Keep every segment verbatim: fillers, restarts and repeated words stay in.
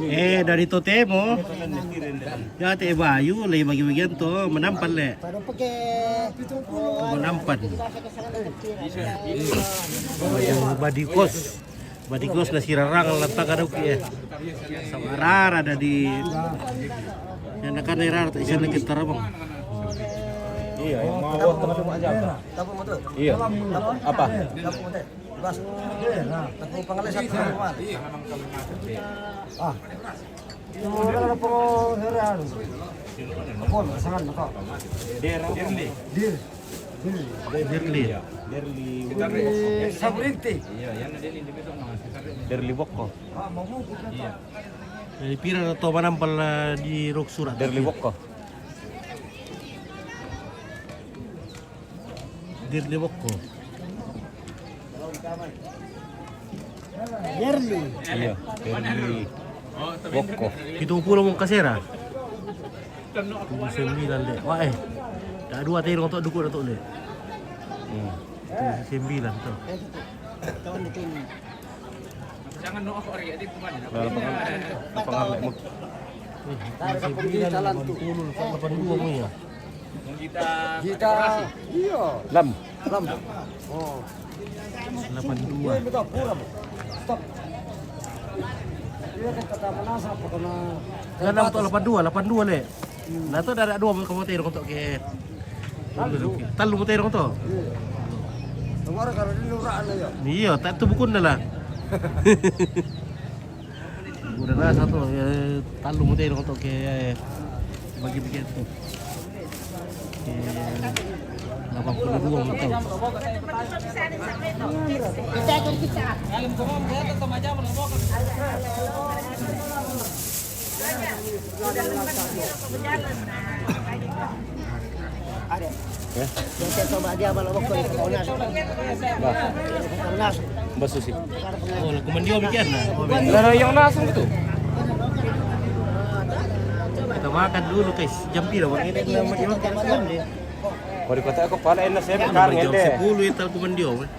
Eh, dari Totemo. Ya, te bayu, lagi bagi-bagian tuh, menampal le. Menampal. Bayu badikos. Badikos na sirarang lantang ada uki, eh. Sama rara ada di, yang nak ada rara tak bisa lagi tarabang. Iya, yang mau waktu masuk aja. Iya. Apa? Bas. Aku pangalan satu, Bang. Ah. Itu adalah pro hera. Apa, pasangan, apa? Dir. Dir. Dir. Dirli. Dirli. Saburinti. Iya, yang ada ini besok, Mas. Dirli Bokko. Ah, mau buku kita. Iya. Dari pira atau mana pala di rok surat? Dirli Bokko. Dirli Bokko. Yerli. Iya, Yerli Bokko. Pitung pulo mong kasera. Tujuh sembilan le. Wah, eh. Tak dua tadi untuk dukun untuk le. Hmm. Tujuh sembilan tuh. Berapa, berapa ngalek mo? Eh, tujuh sembilan, delapan puluh, delapan dua mo ya. Kita, iya. Lam. Lam. Oh. Delapan dua. Iya, betul, pulang. Stop. Iya, kan kata Manasa, apa kena. Lam tu delapan dua, delapan dua le. Hmm. Nah, tu ada dua kamu tadi untuk ke. Talu. Talu mo tadi untuk. Iya. Kemarin kalau di lurah ya. Iya, tak tu buku dah lah. Udah lah satu, eh, talu mo tadi untuk ke, eh, bagi-bagi tu. Oke, delapan puluh dua mo tadi. Ya. Yang saya coba dia malah bokol itu, pokoknya. Bah. Pokoknya. Bah Susi. Oh, kumandio bikin nah. Lah, yang langsung gitu. Kita makan dulu, guys. Jam pira, Bang? Ini jam pira? Kalau di kota aku pala enak saya. Jam sepuluh itu kumandio, Bang.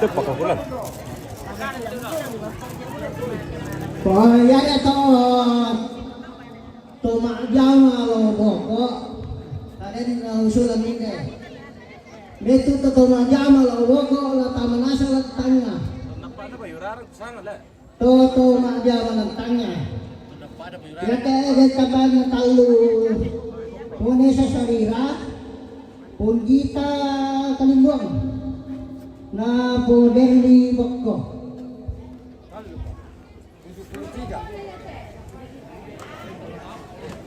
Tepat ka bulan. Paya ya to, to majama lo boko. Tadi di usulan ini. Betul to, to majama lo boko, la tamanasa la tanga. Toto majama lantanga. Yake ege katanya talu. Pone sasarira. Pon gita kalimbuang. Na poderli bokko.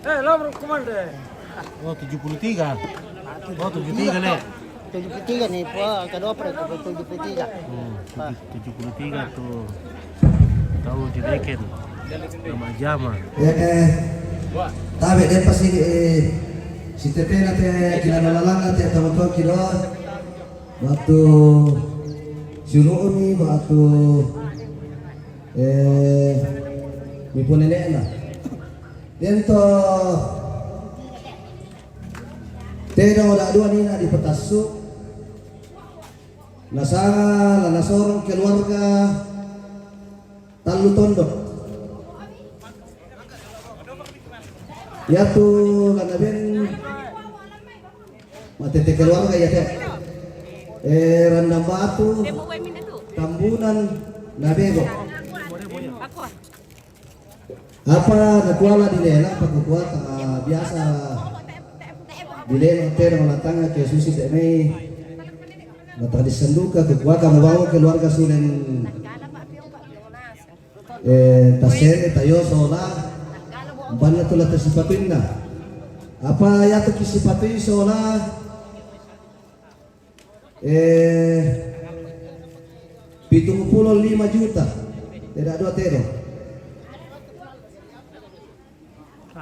Eh, lo komande. Oh, tujuh puluh tiga. Oh, tujuh tiga le. Tujuh puluh tiga ni, po, kedua per tujuh puluh tiga. Hmm, tujuh puluh tiga tu. Tau direken. Nama jama. Ya, eh. Tabe de pasi, eh, si tete na te kina lalanga te tama to kido. Waktu sulu'uni, waktu, eh, mipo nene'na. Dento tedong oda dua nina dipatassu. Nasanga la nasorong keluarga tallu tondok. Yatu la naben matete keluarga yate. Eh, Randang Batu, Tambunan, Nabebo. Apa nakuala di lela, pakukuata, ah, biasa di lela tera malatanga ke susi te mei. Matadi sanduka kukuaka mabawa keluarga sulen, eh, tasere tayo sola. Banna tu lata sipatinna. Apa yatu ki sipatui sola? Eh, pitung pulo lima juta. Tidak dua tero.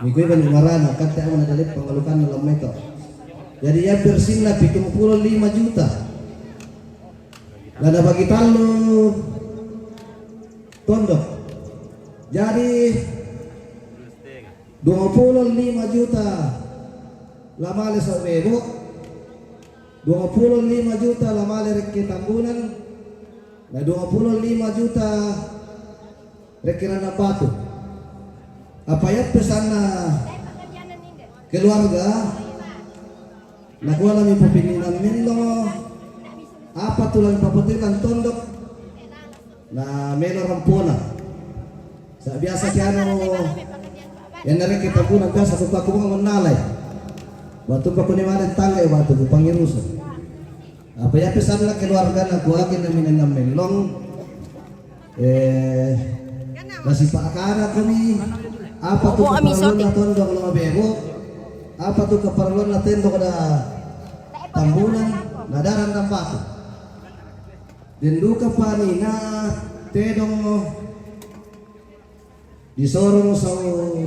Migui bani marana, kan te amana dalip pangalukan lamai to. Jadi ya bersinna pitung pulo lima juta. Lada bagi tallu tondok. Jadi Duangpulo lima juta la male sau' Bebo', duangpulo lima juta la male Rekke Tambunan, na duangpulo lima juta Rekke Randang Batu. Apa iyappe sanna keluarga, nakua lami papinninang mellong, apa tu lami papatellung tondok, na melo rampona. Sa' biasa ki anu, iyanna Rekke Tambunan biasa ku kua ku mennalai. Batu pakuni male tangga batu ku pangirusu. Apa iyappe sanna keluarga, nakua ki lami papinninang mellong, eh, nasipa'kana kami apa tu kaparalluanna tondok lao Bebo', apa tu kaparalluanna tondok lao Tambunan, na lao Randang Batu. Den duka pani na tedong disorong sau'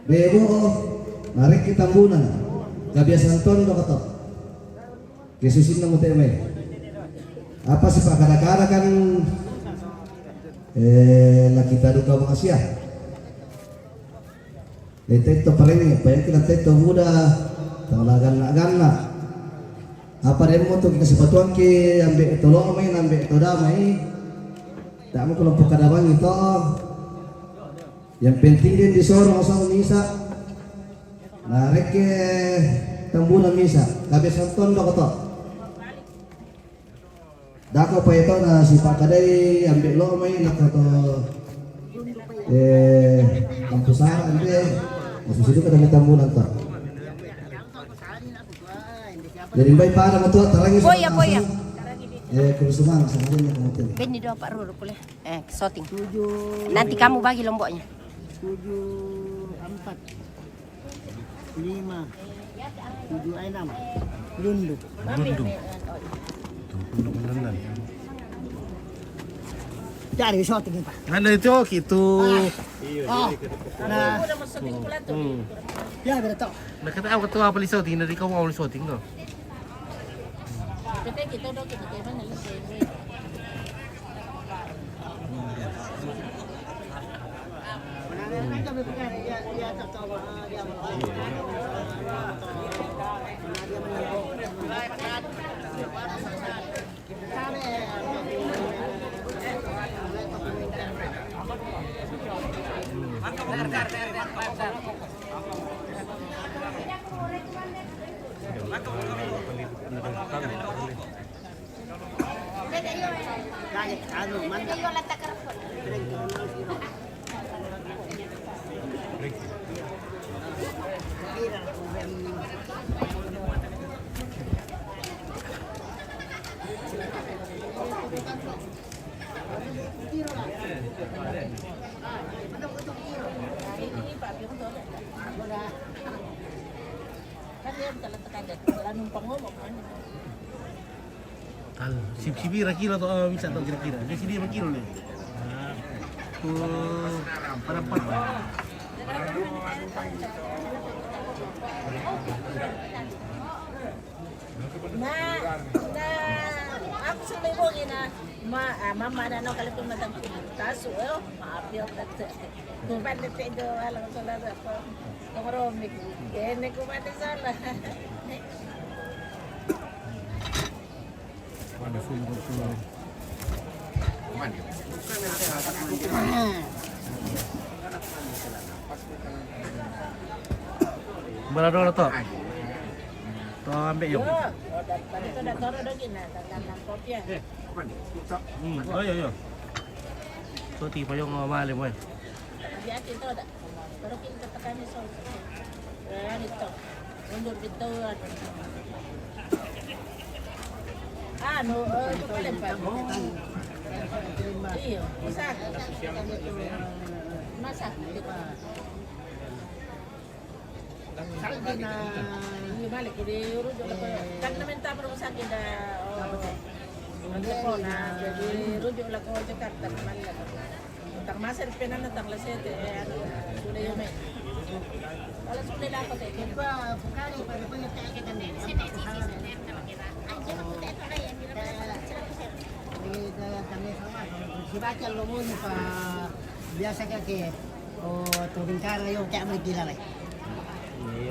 Bebo', na Rekke Tambunan, kabiasaan tondok to. Ke susinna mute mai. Apa sipa'kada-kada kan, eh, la kita duka makasia. Letto parengnge, parengnge letto muda, tau la ganna'-ganna'. Apa den mo tu kasipatuangki ambe' to lo' mai, ambe' to damai. Tamu kalau pakadabangi to. Yang penting den disorong sau' misa'. Na Rekke Tambunan misa', kabiasaan tondok to. Dako pa ito na sipa'kadai ambe' lo' mai, nako to, eh, Kampusara ambe', masusi duka dami Tambunan to. Jadi mbai pada matua tarangi. Poya, poya. Eh, kulusumang sama dia kamu. Benni dua Pak Ruru kule. Eh, shooting. Nanti kamu bagi lomboknya. Tujuh empat, lima, tujuh enam. Lundu. Lundu. Tuh, Lundu beneran. Jadi shooting, Pak. Ada itu gitu. Ah. Oh. Nah. Hmm. Ya, betul. Nah, kata aku ketua apa, shooting dari kamu awal shooting tuh. Tal, si, sipira kilo to, eh, bisa to kira-kira. Jadi sini berapa kilo nih? Tuh, pada empat. Na, na, aku sa may bungi na, ma, ah, mama na no kalipin matang taso, eh, maapil tat. Kuman na tigo, alam ko lang ako. Kung romik, kene kuman na sala. Bara dolo to. To ambe' yo. Yo, oh, da-, da-, to da toro dogi na, da-, da-, da kopia. Hmm, oh, yo, yo. To ti pa yo ngomale mo. Abi ati to da. Pero kin kata kami so. Eh, ano to? Undur bitaw, ano. Ano, eh, ito pala pa. Iyo, isa. Masa, di ba? Saldi na. Hindi balik, hindi rujo lang ko. Kan naman tapos sa akin na, oh, ano po na, hindi rujo lang ko, Jakarta, Manila. Tang masel pena na tang lasete, eh, ano, sule yo me. Wala sule na ako, te. Ito, bukari, para po yung tayo kita na. Andiyan ako, te, ito kaya, hindi naman ako. Eh, da-, dami sa mga, si Bacha Lomon pa, biasa ka ke, Oh, tu bingkar ayo cak bergila lai.